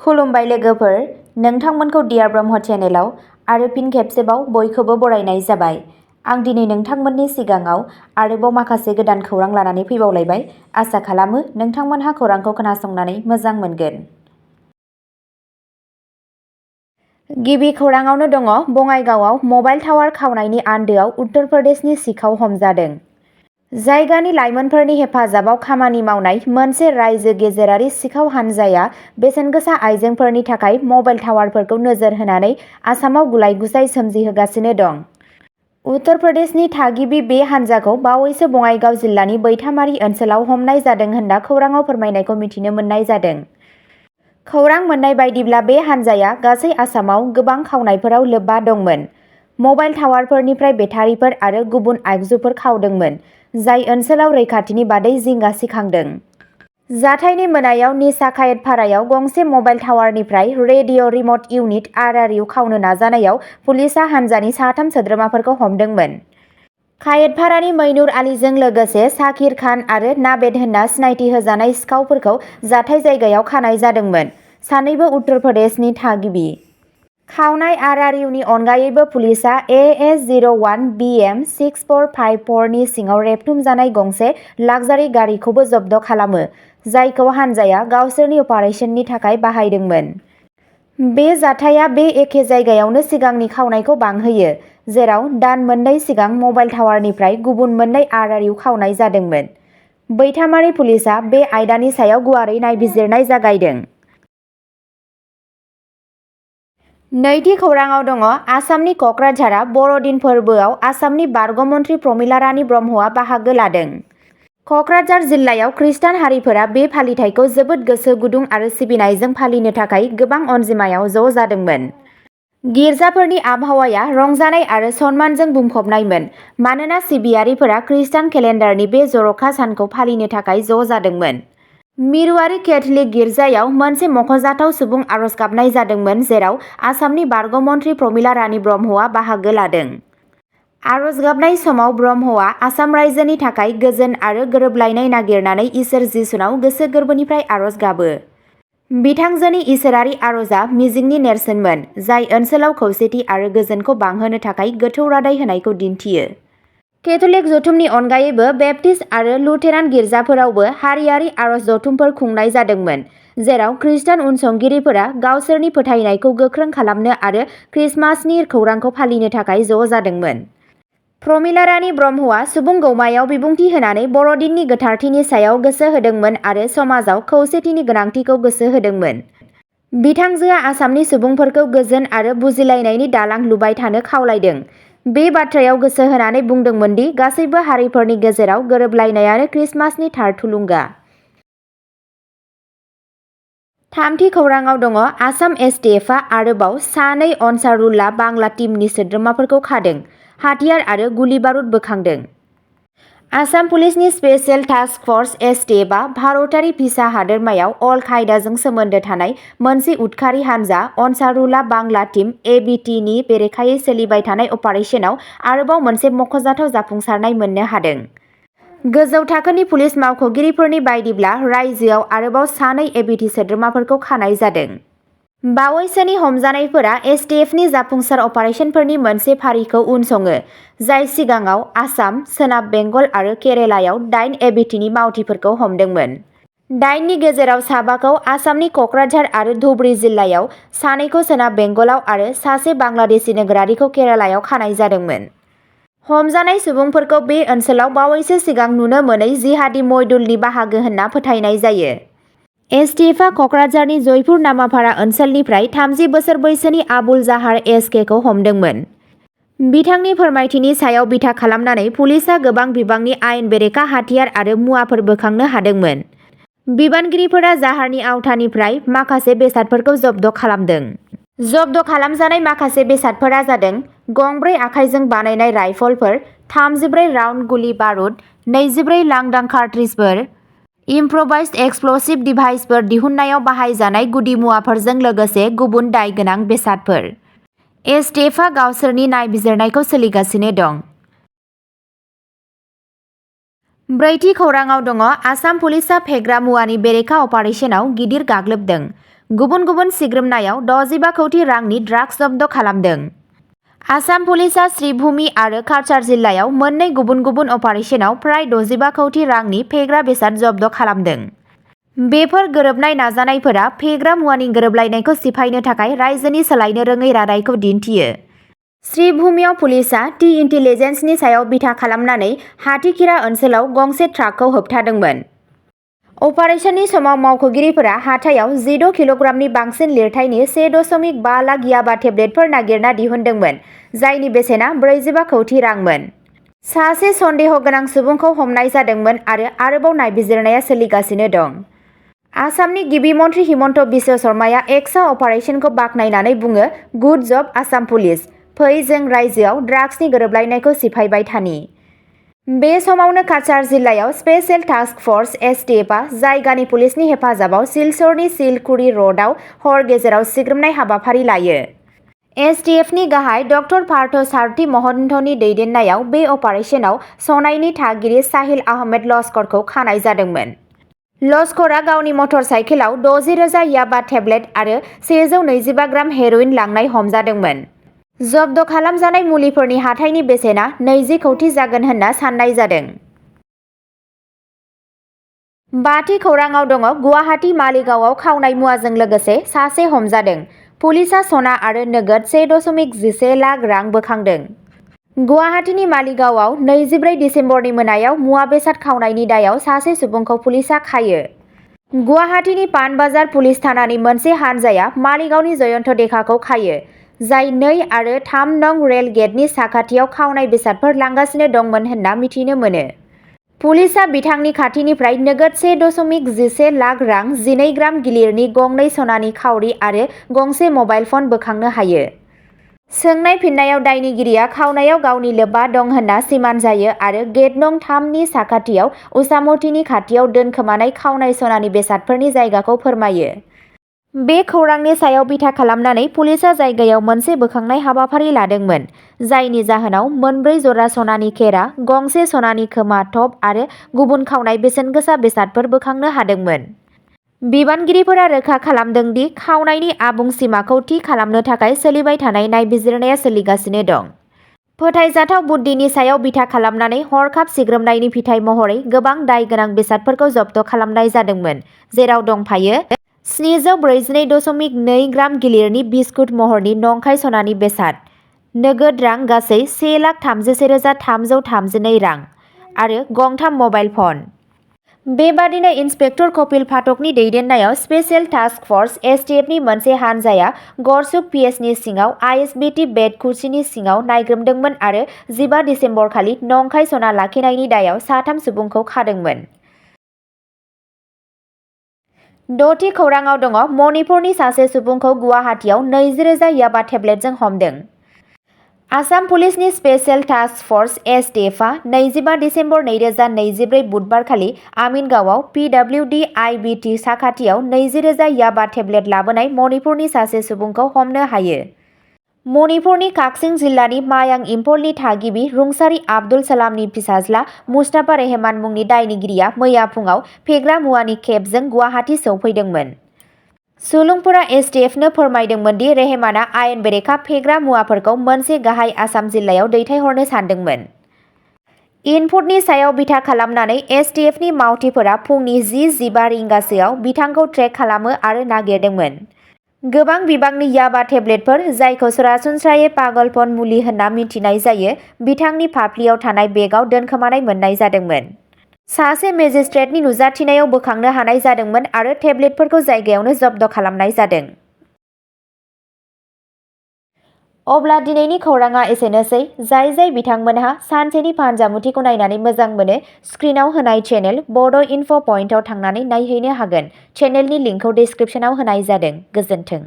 खुलुमबाय लोगोफोर, नोंथांमोनखौ डियार ब्रह्म चेनेलाव आरो फिन खेबसेबाव बयखौबो बरायनाय जाबाय। आं दिनै नोंथांमोननि सिगाङाव आरोबाव माखासे गोदान खौरां लानानै फैबावलायबाय। आसा खालामो नोंथांमोनहा खौरांखौ खोनासंनानै मोजां मोनगोन। गिबि खौराङावनो दङ बङाइगावआव मबाइल टावार खावनायनि आन्दोआव उत्तर प्रदेशनि सिखाव हमजादों। जायगानि लाइमोनफोरनि हेफाजाबाव खामानि मावनाय मोनसे रायजो गेजेरारि सिखाव हानजाया बेसेनगोसा आइजेंफोरनि थाखाय मबाइल टावारफोरखौ नोजोर होनानै आसामाव गुलाय-गुजाय सोमजिहोगासिनो दं। उत्तर प्रदेशनि थागिबि बे हानजाखौ बावैसो बङाइगाव जिल्लानि बैथामारि ओनसोलाव हमनाय जादों होनना खौराङाव फोरमायनायखौ मिथिनो मोननाय जादों। खौरां मोननाय बायदिब्ला बे हानजाया गासै आसामाव गोबां खावनायफोराव लोब्बा दंमोन। मबाइल टावारफोरनिफ्राय बेटारिफोर आरो गुबुन आगजुफोर खावदोंमोन, जाय ओनसोलाव रैखाथिनि बादै जिंगा सिखांदों। जाथायनि मोनायाव निसा खायतपारायाव गंसे मबाइल टावारनिफ्राय रेडिअ' रिमट इउनिट (आरआरइउ) खावनो नाजानायाव पुलिसआ हानजानि साथाम सोद्रोमाफोरखौ हमदोंमोन। खायतपारानि मैनुर आलीजों लोगोसे शाकिर खान आरो नावेद होनना सिनायथि होजानाय सिखावफोरखौ जाथाय जायगायाव खानाय जादोंमोन, सानैबो उत्तर प्रदेशनि थागिबि। खावनाय आरआरइउनि अनगायैबो पुलिसआ AS01BM 6454 नि सिङाव रेबथुमजानाय गंसे लाक्जारि गारिखौबो जब्द खालामो, जायखौ हानजाया गावसोरनि अपारेशननि थाखाय बाहायदोंमोन। बे जाथाया बे एखे जायगायावनो सिगांनि खावनायखौ बांहोयो, जेराव दान मोननै सिगां मबाइल टावारनिफ्राय गुबुन मोननै आरआरइउ खावनाय जादोंमोन। बैथामारि पुलिसआ बे आयदानि सायाव गुवारै नायबिजिरनाय जागायदों। नैथि खौराङाव दङ आसामनि क'क्राझारा बर'दिन फोरबोआव आसामनि बारग' मन्थ्रि प्रमिला रानी ब्रह्मआ बाहागो लादों। क'क्राझार जिल्लायाव खृष्टान हारिफोरा बे फालिथायखौ जोबोद गोसो गुदुं आरो सिबिनायजों फालिनो थाखाय गोबां अनजिमायाव ज' जादोंमोन। गिर्जाफोरनि आबहावाया रंजानाय आरो सनमानजों बुंफबनायमोन, मानोना सिबियारिफोरा खृष्टान केलेन्डारनि बे जर'खा सानखौ फालिनो थाखाय ज' जादोंमोन। मिरुआरि केथलिक गिर्जायाव मोनसे मख'जाथाव सुबुं आरज गाबनाय जादोंमोन, जेराव आसामनि बारग' मन्थ्रि प्रमिला रानी ब्रह्मआ बाहागो लादों। आरज गाबनाय समाव ब्रह्मआ आसाम रायजोनि थाखाय गोजोन आरो गोरोबलायनाय नागिरनानै इसोर जिसुनाव गोसो गोरबोनिफ्राय आरज गाबो। बिथांजोनि इसोरारि आरजआ मिजिंनि नेरसोनमोन, जाय ओनसोलाव खौसेथि आरो गोजोनखौ बांहोनो थाखाय गोथौ रादाय होनायखौ दिन्थियो। केथलिक जथुमनि अनगायैबो बेप्टिस्ट आरो लुथेरान गिर्जाफोरावबो हारियारि आरज जथुमफोर खुंनाय जादोंमोन, जेराव खृष्टान उनसंगिरिफोरा गावसोरनि फोथायनायखौ गोख्रों खालामनो आरो क्रिसमासनि खौरांखौ फालिनो थाखाय ज' जादोंमोन। प्रमिला रानी ब्रह्मआ सुबुं गौमायाव बिबुंथि होनानै बर'दिननि गोथारथिनि सायाव गोसो होदोंमोन आरो समाजाव खौसेथिनि गोनांथिखौ गोसो होदोंमोन। बिथांजोआ आसामनि सुबुंफोरखौ गोजोन आरो बुजिलायनायनि दालां लुबाय थानो खावलायदों। बे बाथ्रायाव गोसो होनानै बुंदोंमोन दि गासैबो हारिफोरनि गेजेराव गोरोबलायनायानो क्रिसमासनि थार थुलुंगा। थामथि खौराङाव दङ आसाम एसटिएफआ आरोबाव सानै अन्सारुल्लाह बांला टीमनि सोद्रोमाफोरखौ खादों, हाथियार आरो गुलि बारुद बोखांदों। आसाम पुलिसनि स्पेशेल टास्क फर्स एसटिएफआ भारतारि फिसा हादोरमायाव अल कायदाजों सोमोन्दो थानाय मोनसे उदखारि हानजा अन्सारुल्लाह बांला टीम (एबिटी) नि बेरेखायै सोलिबाय थानाय अपारेशनाव आरोबाव मोनसे मख'जाथाव जाफुंसारनाय मोननो हादों। गोजौ थाखोनि पुलिस मावख'गिरिफोरनि बायदिब्ला रायजोआव आरोबाव सानै एबिटी सोद्रोमाफोरखौ खानाय जादों। बावैसोनि हमजानायफोरा एसटिएफनि जाफुंसार अपारेशनफोरनि मोनसे फारिखौ उनसङो, जाय सिगाङाव आसाम, सोनाब बेंगल आरो केरेलायाव 8 एबिटीनि मावथिफोरखौ हमदोंमोन। 8नि गेजेराव साबाखौ आसामनि क'क्राझार आरो धुबरी जिल्लायाव, सानैखौ सोनाब बेंगलाव आरो सासे बांलादेशी नोगोरारिखौ केरालायाव खानाय जादोंमोन। हमजानाय सुबुंफोरखौ बे ओनसोलाव बावैसो सिगां नुनो मोनै जिहादी म'डुलनि बाहागो होनना फोथायनाय जायो। एसटिएफआ क'क्राझारनि जयपुर नामापारा ओनसोलनिफ्राय 30 बोसोर बैसोनि आबुल जाहार एस.के. हमदोंमोन। बिथांनि फोरमायथिनि सायाव बिथा खालामनानै पुलिसआ गोबां बिबांनि आयेन बेरेखा हाथियार आरो मुवाफोर बोखांनो हादोंमोन। बिबानगिरिफोरा जाहारनि आवथानिफ्राय माखासे बेसादफोरखौ जब्द खालामदों। जब्द खालामजानाय माखासे बेसादफोरा जादों गंब्रै आखाइजों बानायनाय राइफलफोर, 34 राउन्ड गुलि बारुद, 24 लांदां कार्ट्रिजफोर, इम्प्र'भाइज्ड एक्सप्ल'सिभ डिभाइसफोर दिहुननायाव बाहायजानाय गुदिमुवाफोरजों लोगोसे गुबुन दाय गोनां बेसादफोर। एसटिएफआ गावसोरनि नायबिजिरनायखौ सोलिगासिनो दं। ब्रैथि खौराङाव दङ आसाम पुलिसआ फेग्रा मुवानि बेरेखा अपारेशनाव गिदिर गाग्लोबदों। गुबुन गुबुन सिग्रोमनायाव 65 कौटि रांनि ड्राग्स जब्द खालामदों। आसाम पुलिसा श्रीभूमि आरो काछार जिल्लायाव मोननै गुबुन गुबुन अपारेशनाव प्राय 65 कौटि रांनि फेग्रा बेसाद जब्द खालामदों। बेफोर गोरोबनाय नाजानायफोरा फेग्रा मुवानि गोरोबलायनायखौ सिफायनो थाखाय रायजोनि सोलायनो रोङै रादायखौ दिन्थियो। श्रीभूमियाव पुलिसा टि इन्टेलिजेन्सनि सायाव बिथा खालामनानै हाथिखिरा ओनसोलाव गंसे ट्राकखौ होबथादोंमोन। अपारेशननि समाव मावख'गिरिफोरा हाथायाव 16 किल'ग्रामनि बांसिन लिरथायनि 1.5 लाख याबा टेब्लेटफोर नागिरना दिहुनदोंमोन, जायनि बेसेना 45 कौटि रांमोन। सासे सन्देह गोनां सुबुंखौ हमनाय जादोंमोन आरो आरोबाव नायबिजिरनाया सोलिगासिनो दं। आसामनि गिबि मन्थ्रि हिमन्त बिश्व शर्माया एक्सआ अपारेशनखौ बाख्नायनानै बुङो, गुड जब आसाम पुलिस, फै जों रायजोआव ड्राग्सनि गोरोबलायनायखौ सिफायबाय थानि। बे समावनो काछार जिल्लायाव स्पेशेल टास्क फर्स एसटिएफआ जायगानि पुलिसनि हेफाजाबाव सिलचरनि सिलकुरि र'डआव हर गेजेराव सिग्रोमनाय हाबाफारि लायो। एसटिएफनि गाहाय डक्टर पार्थ सारथि महन्तनि दैदेननायाव बे अपारेशनाव सनाइनि थागिरि साहिल आहमेद लस्करखौ खानाय जादोंमोन। लस्करआ गावनि मटर साइकेलाव 60,000 याबा टेब्लेट आरो 125 ग्राम हेर'इन लांनाय हमजादोंमोन। जब्द खालामजानाय मुलिफोरनि हाथाइनि बेसेना 20 कौटि जागोन होनना साननाय जादों। बाथि खौराङाव दङ गुवाहाटी मालिगावआव खावनाय मुवाजों लोगोसे सासे हमजादों। पुलिसा सना आरो नोगोद 1.11 लाख रां बोखांदों। गुवाहाटीनि मालिगावआव 24 दिसेम्बरनि मोनायाव मुवा बेसाद खावनायनि दायाव सासे सुबुंखौ पुलिसा खायो। गुवाहाटीनि पानबाजार पुलिस थानानि मोनसे हानजाया मालिगावनि जयन्त देकाखौ खायो, जाय 2 आरो 3 नं रेल गेटनि साखाथियाव खावनाय बेसादफोर लांगासिनो दंमोन होनना मिथिनो मोनो। पुलिसा बिथांनि खाथिनिफ्राय नोगोद 1.11 लाख रां, 12 ग्राम गिलिरनि गंनै सनानि खाउरि आरो गंसे मबाइल फन बोखांनो हायो। सोंनाय फिननायाव दायनिगिरिया खावनायाव गावनि लोब्बा दं होनना सिमान जायो आरो गेट नं 3 नि साखाथियाव उसामतीनि खाथियाव दोनखोमानाय खावनाय सनानि बेसादफोरनि जायगाखौ फोरमायो। बे खौरांनि सायाव बिथा खालामनानै पुलिसा जायगायाव मोनसे बोखांनाय हाबाफारि लादोंमोन, जायनि जाहोनाव 4 जरा सनानि खेरा, गंसे सनानि खोमा थप आरो गुबुन खावनाय बेसेनगोसा बेसादफोर बोखांनो हादोंमोन। बिबानगिरिफोरा रोखा खालामदों दि खावनायनि आबुं सिमाखौ थि खालामनो थाखाय सोलिबाय थानाय नायबिजिरनाया सोलिगासिनो दं। फोथायजाथाव बुद्दिनि सायाव बिथा खालामनानै हरखाब सिग्रोमनायनि फिथाय महरै गोबां दाय गोनां बेसादफोरखौ जब्द खालामनाय जादोंमोन, जेराव दंफायो 742.2 ग्राम गिलिरनि बिस्कुट महरनि नंखाय सनानि बेसाद, नोगोद रां गासै 1,33,332 रां आरो गंथाम मबाइल फन। बेबादिनो इन्सपेक्टर कपिल फाटकनि दैदेननायाव स्पेशेल टास्क फर्स एसटिएफनि मोनसे हानजाया गरसुक पिएचनि सिङाव आइएसबिटि बेदखुसिनि सिङाव नायग्रोमदोंमोन आरो 15 दिसेम्बरखालि नंखाय सना लाखिनायनि दायाव 3 सुबुंखौ खादोंमोन। 6थि खौराङाव दङ मणिपुरनि सासे सुबुंखौ गुवाहाटीआव 20,000 याबा टेब्लेटजों हमदों। आसाम पुलिसनि स्पेशेल टास्क फर्स एसटिएफआ 25 दिसेम्बर 2024 बुधबारखालि आमिनगावआव पिडब्लिउडि आइबिटि साखाथियाव 20,000 याबा टेब्लेट लाबोनाय मणिपुरनि सासे सुबुंखौ हमनो हायो। मणिपुरनि काक्सिं जिल्लानि मायां इम्फलनि थागिबि रुंसारि आब्दुल सलामनि फिसाज्ला मुस्ताफा रेहमान मुंनि दायनिगिरिया मैया फुङाव फेग्रा मुवानि केबजों गुवाहाटी सौफैदोंमोन। सुलुंफोरा एसटिएफनो फोरमायदोंमोन दि रेहमाना आयेन बेरेखा फेग्रा मुवाफोरखौ मोनसे गाहाय आसाम जिल्लायाव दैथायहरनो सानदोंमोन। इनपुटनि सायाव बिथा खालामनानै एसटिएफनि मावथिफोरा फुंनि 10:15 रिंगासोआव बिथांखौ ट्रेक खालामो आरो नागिरदोंमोन। गोबां बिबांनि याबा टेब्लेटफोर, जायखौ सरासनस्रायै पागलपन मुलि होनना मिथिनाय जायो, बिथांनि फाफ्लियाव थानाय बेगआव दोनखोमानाय मोननाय जादोंमोन। सासे मेजिस्ट्रेटनि नुजाथिनायाव बोखांनो हानाय जादोंमोन आरो टेब्लेटफोरखौ जायगायावनो जब्द खालामनाय जादों। अब्ला दिनैनि खौराङा एसेनोसै। जाय बिथांमोनहा सानसेनि फानजामुथिखौ नायनानै मोजां मोनो, स्क्रिनाव होनाय चेनेल बड' इनफ' पइन्टआव थांनानै नायहैनो हागोन। चेनेलनि लिंकखौ डिस्क्रिप्शनाव होनाय जादों। गोजोन्थों।